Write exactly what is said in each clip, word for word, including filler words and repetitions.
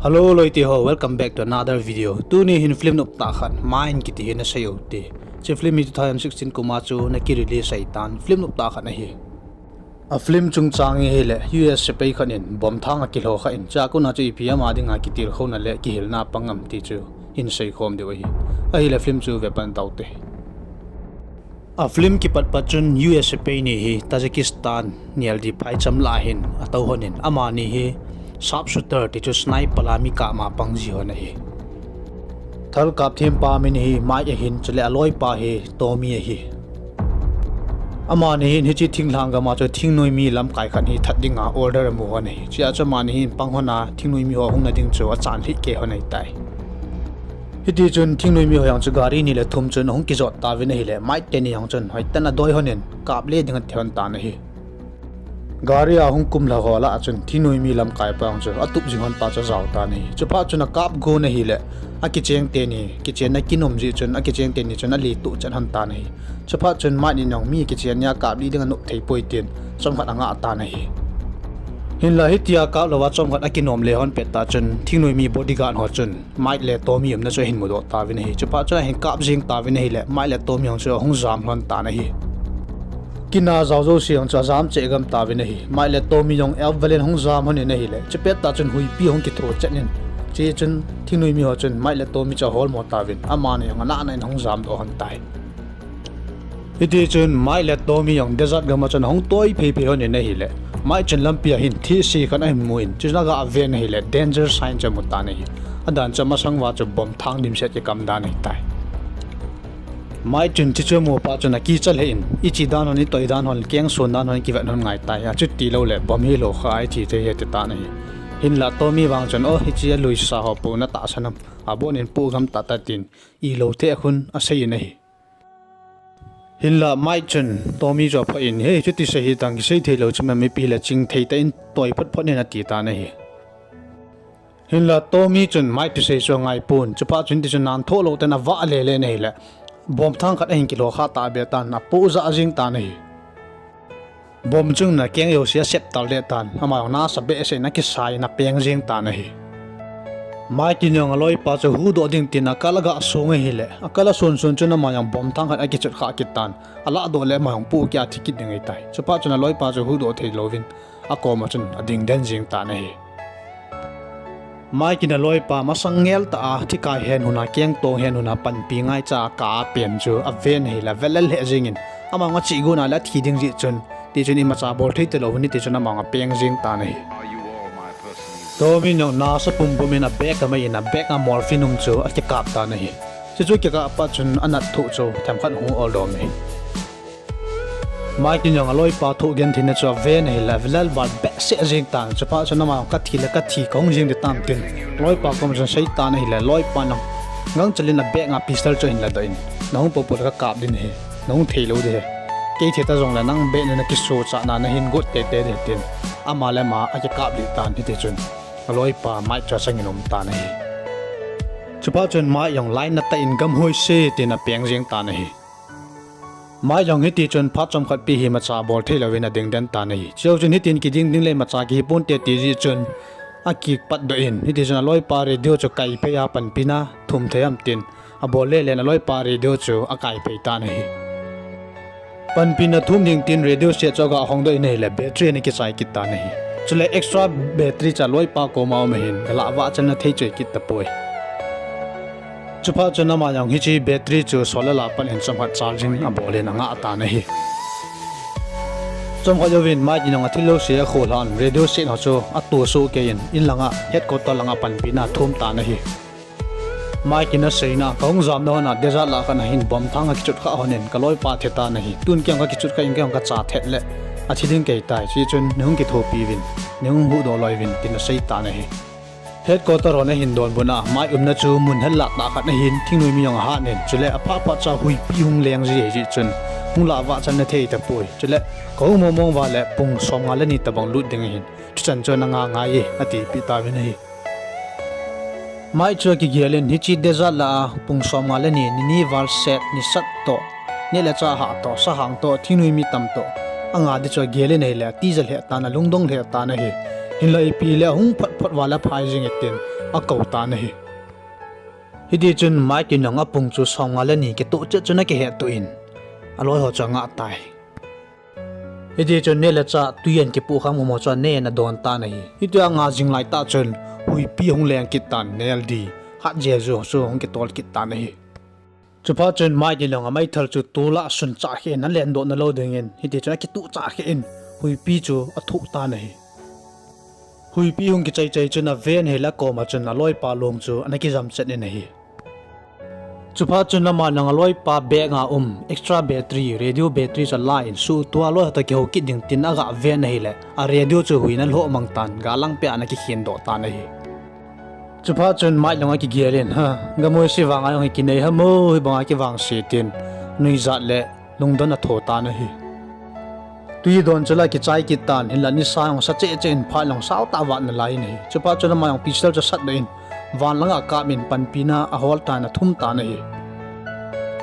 Hello loite ho, welcome back to another video. Tuni hin film noptah khat, Mine kiti hi nasei u hite. Hiche film hi two thousand sixteen kum a chu ana kirelease ahitan, film noptah khat ahi. A film chungchang hi ahile U S sepai khat in bomb thang akilho kha in, chua kona chu ipi ama dinga kitilkhouna le kihilna apang am ti chu hin seikhom diu ahi. Ahile film chu vepan taute. A film kipat pat chun U S sepai ni hi Tajikistan neldi phaicham lah a hin atou lhon in, amani hi sharpshooter tichu sniper a mi kap ma pang ji lhon ahi. Thalkap thempa min hi Mike ahin, chule aloipa hi Tommy ahi. Amani hin hiche thinglhang gam a chu thingnoi mi lamkai khat hi that dinga order amu lhon ahi. Chua chu amani hin pang lhon a thingnoi mi ho ahungna ding chu achan lhih kei lhon ahitai. Hitichun thingnoi mi ho jong chu gari ni le thum chun ahung kijot tauvin ahile, Mike teni jong chun hoitah in adoi lhon in kap le ding ati lhon tan ahi. Gari a hung kumlha ho lah a chun thingnoi mi lamkaipa jong chu atup jing lhon pa chu ajao tan ahi. Chuphat chun akap gon ahile, akicheng teni kichenna kinom jeh chun akicheng teni chun aletoh chet lhon tan ahi. Chuphat chun Mike in jong mi kichenna a kap lih ding anop thei poi tin chomkhat angah tan ahi. Hinla hitia kap louva chomkhat akinom le lhon pettah chun thingnoi mi bodyguard ho chun Mike le Tommy umna chu ahin mudoh tauvin ahi. Chuphat chun ahin kap jeng tauvin ahile, Mike le Tommy jong chu ahung jam lhon tan ahi. Kina jao jouse jong chu ajam cheh gam tauvin ahi. Mike le Tommy jong avel in ahung jam lhon in ahile, chupettah chun huipi ahung kitho chet in, chuchun thingnoi mi ho chun Mike le Tommy chu aholmo tauvin, amani jong anahna in ahung jamdoh lhon tai. Hitichun Mike le Tommy jong desert gam a chun ahung toi phei phei lhon in ahile, Mike chun lampi a hin thihse khat ahin mu in, chuchun aga ven ahile danger sign chu amu tan ahi. Adan chu amasang uva chu bomb thang dimset kikam dan ahitai. Mike chun chuche amu phat chun akicha lheh in, iche dan lhon, itoi dan lhon, keng son dan lhon, kivet lhon ngaitai. Achuti loule bomb hilou kha a ithi thei ahi ati tan ahi. Hinla Tommy vang chun, o, hiche aluisa ho poh natahsan am, abon in poh gam tahtah tin, ilou thei khun asei in ahi. Hinla Mike chun Tommy chu aphah in, hei, chuti sei hitang, kisei theilou chu mem, ipi hile ching thei tah in toi phot phot in ati tan ahi. Hinla Tommy chun Mike thusei chu angaipon, chuphat chun hitichun nanthoh lou tah in avah lele in ahile, bomb thang khat ahin kilho kha tahbeh tan, apoh jah jeng tan ahi. Bomb chungin akeng jouse asep tal deh tan, ama jong nasa behseh in akisai in apeng jeng tan ahi. Mike in jong aloipa chu huhdoh ding tin akal aga song ahile, akal ason son chun ama jong bomb thang khat akichot khah kit tan, alahdoh le ama jong poh kit a thi kit ding ahitai. Chuphat chun aloipa chu huhdoh thei louvin akoma chun ading den jeng tan ahi. Mike in aloipa masang ngel tah a thikai hen hun a, kengtong hen hun a panpi ngaicha a kap a pen chu aven ahile avelel lheh jengin, ama jong achih gon a le athi ding jeh chun, tichun imacha bol thei talou hon in tichun ama jong apeng jeng tan ahi. Tommy in jong nasa pumpum in abag amai in, abag a morphine um chu akikap tan ahi. Chuchu kikap pat chun anat thoh chu themkhat hung oldom e. Mike in jong aloipa thoh gentheina chu aven ahile avelel val behseh jeng tan, chuphat chun ama jong kathi le kathi kahung jeng ding tam tin, aloipa koma chun asei tan ahile, aloipan jong gangchel in abag a pistol chu ahin ladoh in, nahung popo le kakap ding ahi, nahung theilou ding ahi, kei thi ta jongle nang beh in nakisohchahna nahin got teitei ding ahi tin, ama le ama akikap lih tan, hitichun aloipa Mike chu achangin aum tan ahi. Chuphat chun Mike jong lainat tah in gam hoise tin apeng jeng tan ahi. Mike jong hitichun phat chomkhat pi hi imacha bol thei louvin ading den tan ahi. Chujou chun hitin kiding ding le imacha kihi ponte ti jeh chun akipatdoh in, hitichun aloipa radio chu kaiphei a panpina thum thei am tin, abol lele in aloipa radio chu akaiphei tan ahi. Panpina thum ding tin radio set chu aga hongdoh in ahile battery ana kichai kit tan ahi. Chule extra battery chu aloipa koma um ahin, galah vahchanna thei chu ahikit tapoi. Chuphat chun ama jong hiche battery chu solar a pat in chomkhat charging abol in angah tan ahi. Chomkhat jouvin Mike in jong athil jouse akholhan, radio set ho chu atoh soh kei in, in langa headquarter langa panpina athum tan ahi. Mike in aseina, kahung jamna hon a desert lah a khat a hin bomb thang akichot khah hon in, kaloipa athi tan ahi. Tun kei jong kakichot khah in, kei jong kacha thet le athi ding kahitai, chuchun neihung kithopi uvin, neihung huhdoh loi uvin tin asei tan ahi. Headquarter hon ahin donbut a, Mike umna chu mun hetlah tah khat ahin, thingnoi mi jong ahat in, chule aphah phat chu huipi hung leng ji ahi jeh chun hung lah vahchanna thei tapoi. Chule kahung mong mong uva le pung somnga le ni tobang lut ding ahin, chuchan chu ana nga ngai e, atipeh tauvin ahi. Mike chu akigel in, hiche desert lah a pung somnga le ni, nini val set, nisat toh, neh le chah hah toh, sahang toh, thingnoi mi tam toh anga ding chu agel in ahile atija lheh tan, alungdong lheh tan ahi. Hinla ipi le ahung phot phot uva le aphai jeng e tin, akou tan ahi. Hiti chun Mike in jong apung chu som nga le ni kitoh chet chun akihettoh in, aloi ho chu angah tai. Hiti chun neh le chah tui ahin kipoh kham kham ho chu aneh in adon tan ahi. Hitia anga jing laitah chun huipi hung leng kit tan, neldi, khat jeju chu hung kitol kit tan ahi. Chuphat chun Mike in jong ameithal chu tol a asunchah kheh in, alendoh nalou dingin, hiti chun akituhchah kheh in, huipi chu athoh tan ahi. Huipi hung kichai chai chun aven ahile akoma chun aloipa long chu ana kijam chet in ahi. Chuphat chun aman jong aloipa bag a um extra battery, radio battery chu alan, suhtoh a aloi ho toh kihou kit ding tin aga ven ahile, a radio chu huiyin alhoh mang tan, gal lang peh a ana kikhendoh tan ahi. Chuphat chun Mike jong akigel in, ha, gamoi se vang a jong hi kinei ham o, hibanga kivangse tin, nuijat le lungdon atho tan ahi. Tui don chu la kichai kit tan, hinla nisa jong sa cheh cheh in phat jong sao tah vat nalai in ahi. Chuphat chun ama jong pistol chu asatdoh in, van langa kap in panpina ahol tan athum tan ahi.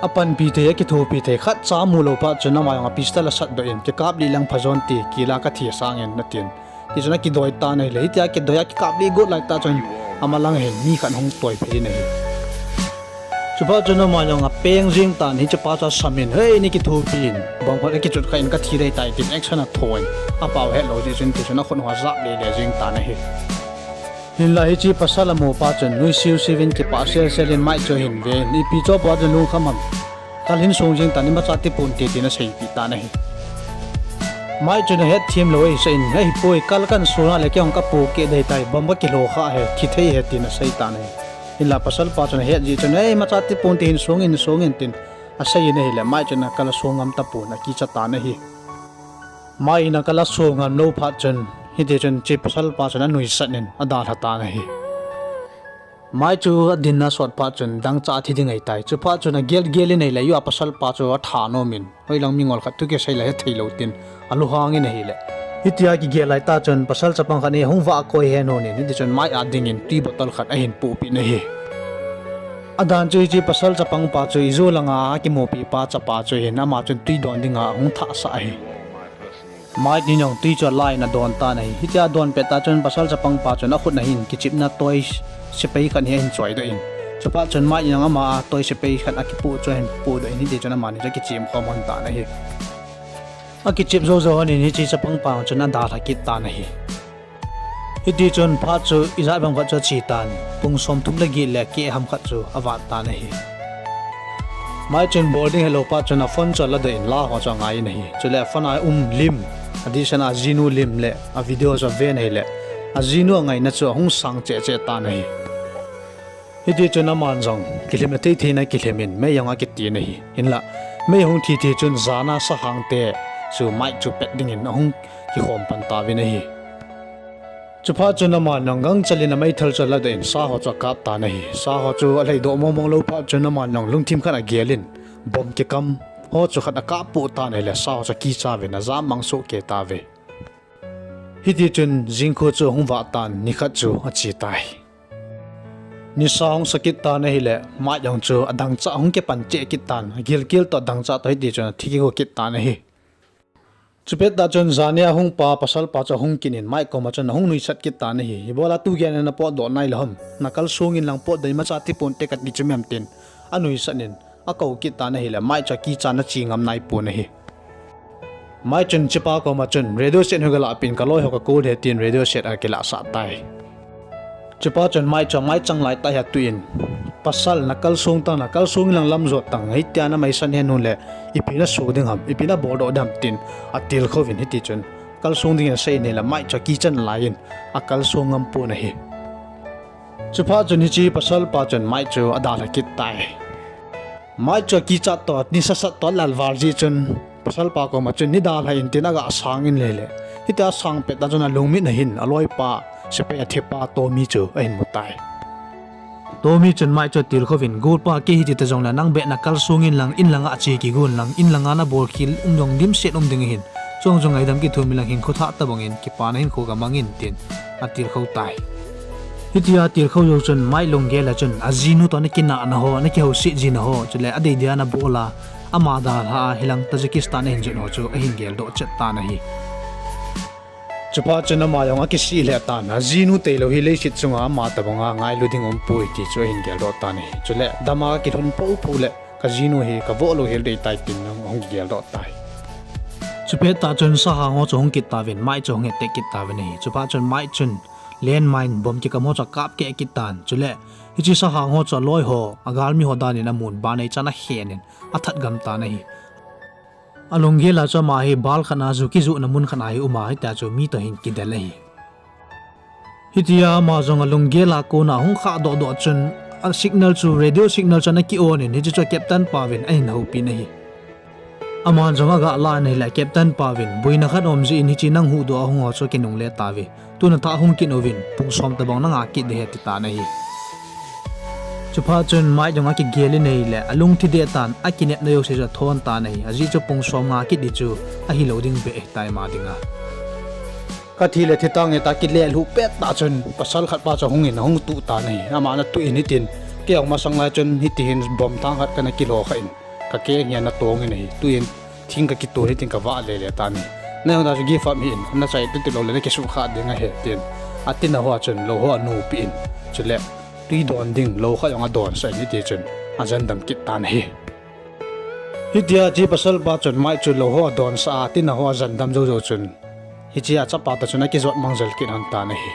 Apanpi thei, akithopi thei khatcha amu lou phat chun ama jong a pistol asatdoh in, kikap lih leng phajon te, kila kathi sangin atin. Tichun akidoi tan ahile, hitia kidoi a kikap lih got laitah chun, amalang hin mi khat hung toiphei in ahi. Chuphat chun ama jong apeng jeng tan, hichepa chu asam in, hei, nei kithopi in, bomb khat akichut kha in kathi dei tai tin action athon, apao hetlou jeh chun, tichun akhut ho ajap lele jeng tan ahi. Hinla hiche pasal amupa chun nuisiu siuvin kipah sel sel in Mike chu ahin ven, ipi chu apao chun lungkham ham, kal hin song jeng tan, imacha tipon te tin aseipeh tan ahi. Mike chun ahetthem lou ahisah in, ahipoi, kal kahin song a le kei jong kapoh keh dei tai, bomb kakilho kha ahi, thi thei ahi tin asei tan ahi. Hinla pasalpa chun ahet jeh chun, ei, imacha tipon te, hin song in, song in tin asei in ahile, Mike chun akal asong ngam tapon, akicha tan ahi. Mike in akal asong ngam lou phat chun, hitichun hiche pasalpa chun anuisat in adalha tan ahi. Mike chu adinna sot phat chun dangchah athi ding ahitai. Chuphat chun agel gel in ahile, jua pasalpa chu atha nom in, hoilang mingol khat thu kisei la hethei lou tin alunghang in ahile, hitia kigel laitah chun pasal chapang khat in ahung vah koi hen hon in, hitichun Mike a dingin tui bottle khat ahin pohpeh in ahi. Adan chu hiche pasal chapangpa chu ijo langa akimupipa chapa chu ahin, ama chun tui don dinga ahung thahsah ahi. Mike in jong tui chu alan adon tan ahi. Hitia adon pettah chun pasal chapangpa chun akhut ahin kichepna toy sepai khat hi ahin choidoh in, chuphat chun Mike in jong ama a toy sepai khat akipoh chu ahin pohdoh in, hitichun amani chu akichem khom lhon tan ahi. Akichep jou jou lhon in hiche chapangpa chun adalha kit tan ahi. Hitichun phat chu ijat bang khat chu ache tan, pung somthum le get le keh ham khat chu avat tan ahi. Mike chun bol ding helou phat chun aphone chu aladoh in la ho chu angai in ahi. Chule aphone a um lim, adihsan a ajinu lim le avideo chu aven ahile, ajinu angaina chu ahung sang cheh cheh tan ahi. Hitichun aman jong kilhemna thei thei in akilhem in mei jong akiti in ahi. Hinla mei hung thi thi chun jana sahang te chu Mike chu pet dingin ahung kikhom pan tauvin ahi. Chuphat chun aman jong gangchel in ameithal chu aladoh in sa ho chu akap tan ahi. Sa ho chu alhaidoh mong mong lou phat chun aman jong lungthim khat agel in, bomb kikam ho chu khat akap poh tan ahile, sa ho chu akicha uvin ajam mang soh kei tauve. Hitichun jingkho chu ahung vah tan, nikhat chu ache tai. Nisa hung sa kit tan ahile, Mike jong chu adangchah hung kipan cheh kit tan, agilkel toh adangchah toh hitichun athi kigou kit tan ahi. Chupettah chun jania ahungpa pasalpa chu ahung kit in Mike koma chun ahung nuisat kit tan ahi. Ibola tu geiya napotdoh nailou ham, nakalsong inlang potdoh in, imacha tipon te kati chu mem tin anuisat in akou kit tan ahile, Mike chu akichan ache ngam naipon ahi. Mike chun hichepa koma chun radio set hung galahpeh in, kaloi ho kakou ding ahi tin radio set akilahsah tai. Chupa chun Mike chu amaichang laitah hi atui in, pasal, nakalsong tan, nakalsong inlang lam jot tan, hitia namaisan hen hon le ipi naso ding ham, ipi naboldoh ding ham tin atilkhou vin, hitichun kalsong dingin asei in ahile Mike chu akichan lai in akalsong ngam pon ahi. Chuphat chun hiche pasalpa chun Mike chu adalha kit tai. Mike chu akichat toh, nisa sat toh alal val jeh chun pasalpa koma chun nei dalha in tin aga sang in ahile, hitia asang pettah chun alungmit ahin aloipa sepai athepa Tommy chu ahin mu tai. Tommy chun Mike chu atilkhou vin, golpa, kei hiti ta jongle nang beh nakalsong inlang, inlanga che kigon lang, inlanga nabolkhel um jong dimset um ding ahin, chuong chu ngaidam kithum inlang hinkho thah tobang in kipana hinkho gamang in tin atilkhou tai. Hitia atilkhou jou chun Mike lunggel a chun ajinu toh nakinahna ho, nakihouset jina ho, chule adei dia nabol a, ama dalha a hilang Tajikistan ahin jot ho chu ahin geldoh chet tan ahi. Chuphat chun ama jong akisih lheh tan, ajinu tailou hi leiset chunga ama tobanga ngailu ding umpoi ti chu ahin geldoh tan ahi. Chule dama kakilhun poupou le kajinu hi kavoh lou hel ding ahitai tin ahung kigeldoh tai. Chupet tah chun sahang ho chu hung kit tauvin, Mike chu hung et kit tauvin ahi. Chuphat chun Mike chun landmine bomb kikam ho chu akap keh kit tan. Chule hiche sahang ho chu aloi ho, agalmi ho dan in amun, ban neichan ahen in athat gam tan ahi. Alunggel a chu ama hi bal khat a ju kijohna mun khat a hi um a, hitia chu mi toh hin kidel ahi. Hitia ama jong alunggel a kona ahung khah dohdoh chun, a signal chu, radio signal chu ana ki-on in, hiche chu a captain pa uvin ahin houpin ahi. Aman jong aga lan ahile, captain pa uvin, boina khat aum jeh in hiche nang huhdoh a hung ho chu kinungle tauve. Tun athah hung kit uvin, pung som tobang nanga kit ding ahi, ati tan ahi. Chuphat chun Mike jong akigel in ahile, alungthim deh tan, akinepna jouse chu athon tan ahi. Ajeh chu pung som nga kit ding chu ahilou ding beh ahitai ama dinga. Kathi le thi tange tia kilelhuh pet tah chun pasal khat pa chu ahung in ahung tuh tan ahi. Aman atuh in hitin, kei jong masang lai chun hitihin bomb thang khat kana kilho khan, kakeng hi ana tong in ahi. Tuin thing kakitun hitin kavah lele tan ahi. Nang jong tia chu give up hih in, nachai titi lou le nakisuhkhah ding ahi, tin atina hoa chun lou ho anopeh in, chule twi don ding lou khat jong adonsah in, hitichun ajandam kit tan ahi. Hitia hiche pasal pa chun Mike chu lou ho adonsah a, atina ho ajandam joujou chun, hichea chapa toh chun akijot mang jel kit lhon tan ahi.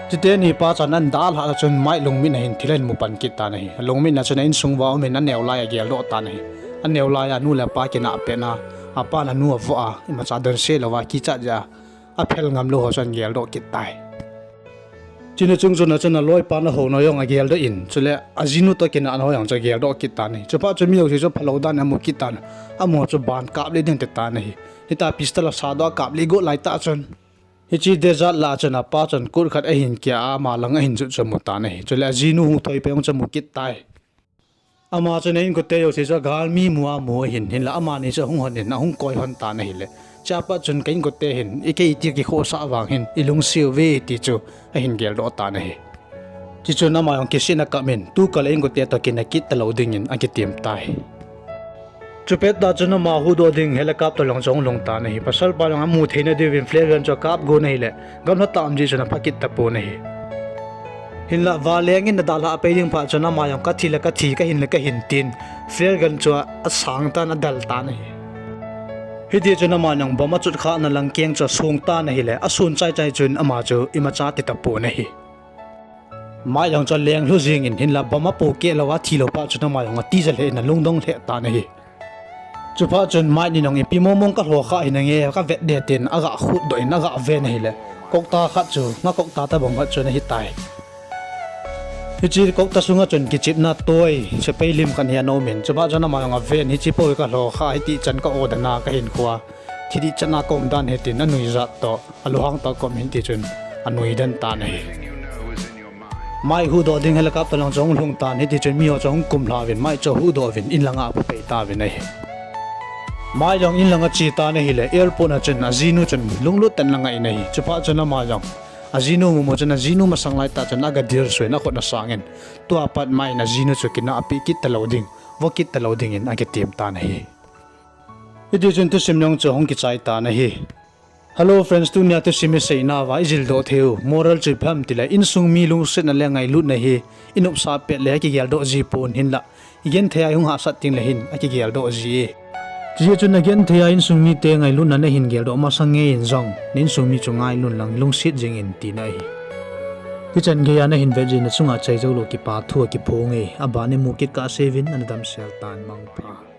Chuteni pa chun ana dalhah a chun Mike lungmit a hin thil ahin mu pan kit tan ahi. Alungmit na chun a insung uva um in aneo lai ageldoh tan ahi. Aneo lai a anu le apa kinah petna, apan anu avoh a, imacha donse louva kichat jeh a aphel ngam lou ho chu ahin geldoh kit tai. Chuni chung chun a chun aloipan ahouna jong ageldoh in, chule ajinu toh kinahna ho jong chu ageldoh kit tan ahi. Chuphat chu mi jouse chu phalou dan in amu kit tan, amaho chu ban kap lih ding ati tan ahi. Hitia pistol asatdoh a kap lih got lai tah chun, hiche desert lah a chun apa chun kot khat ahin kia a, ama lang ahin jot chu amu tan ahi. Chule ajinu hung thoi pet jong chu amu kit tai. Ama chun a inkote jouse chu agalmi mu a mu ahin, hinla amani chu ahung hon in ahung koi lhon tan ahile, chea pat chun ka inkote hin ikei iti kikhohsah vang hin ilungset uve ti chu ahin geldoh tan ahi. Chuchun ama jong kisihna akap in, tukal a inkote toh kina kit talou dingin akitem tai. Chupet tah chun ama huhdoh ding helicopter jong chu ahung lhung tan ahi. Pasalpa jong amu theina diuvin flare gun chu akap gon ahile, gamlha tah um jeh chun apha kit tapon ahi. Hinla vanleng in adalhah pei ding phat chun ama jong kathi le kathi, kahin le kahin tin, flare gun chu asang tan, adal tan ahi. Hitichun ama jong bomb achotkhahna langkeng chu asong tan ahile, ason chaichai chun ama chu imacha ti tapon ahi. Mike jong chu alenglhu jengin, hinla bomb apohkeh louva athilou phat chun ama jong atija lheh in alungdong lheh tan ahi. Chuphat chun Mike in jong ipi mongmong kalhokhah hinange, kavet ding tin aga khutdoh in aga ven ahile, kokta khat chu, nga kokta tobang khat chu ana hitai. Hiche kokta sunga chun kichepna toy, sepai lim khat hi ana umin, chuphat chun ama jong aven, hiche pou hi kalhokhah, hitichan ka-o dan a kahinkhoa thidih chan a kaum dan ahi tin anuijat toh, alunghang toh akom in tichun anui den tan ahi. Mike huhdoh ding helicopter lang chu ahung lhung tan, hitichun miho chu ahung kumlha uvin, Mike chu ahuhdoh uvin, inlanga apu pei tauvin ahi. Mike jong inlanga ache tan ahile, airport a chun ajinu chun lunglut tah in ana ngai in ahi. Chuphat chun ama jong ajinu mumu chun ajinu masang laitah chun aga dilsuh in akhut ana sangin, tua pat Mike in ajinu chu kinahpeh kit talou ding, vo kit talou dingin akitem tan ahi. Hitichun thusim jong chu ahung kichai tan ahi. Hello friends, tunia thusim iseinauva ijildoh theiu moral chu ipi ham tile, insung mi lungsetna le ngailutna hi inopsah pet le akigeldoh ji pon, hinla igenthei a ihung hahsat tengle hin akigeldoh ji e. Chujeh chun nagenthei a insung mite ngailutna nahin geldoh masang ngei in jong, na insung mi chu ngailun lang lungset jengin tina ahi. Hichan geiya nahin vet jeh in nachunga chaijou lou kipathu akiphong e, aban imu kit kah seuvin, ana damsel tan, mangpha.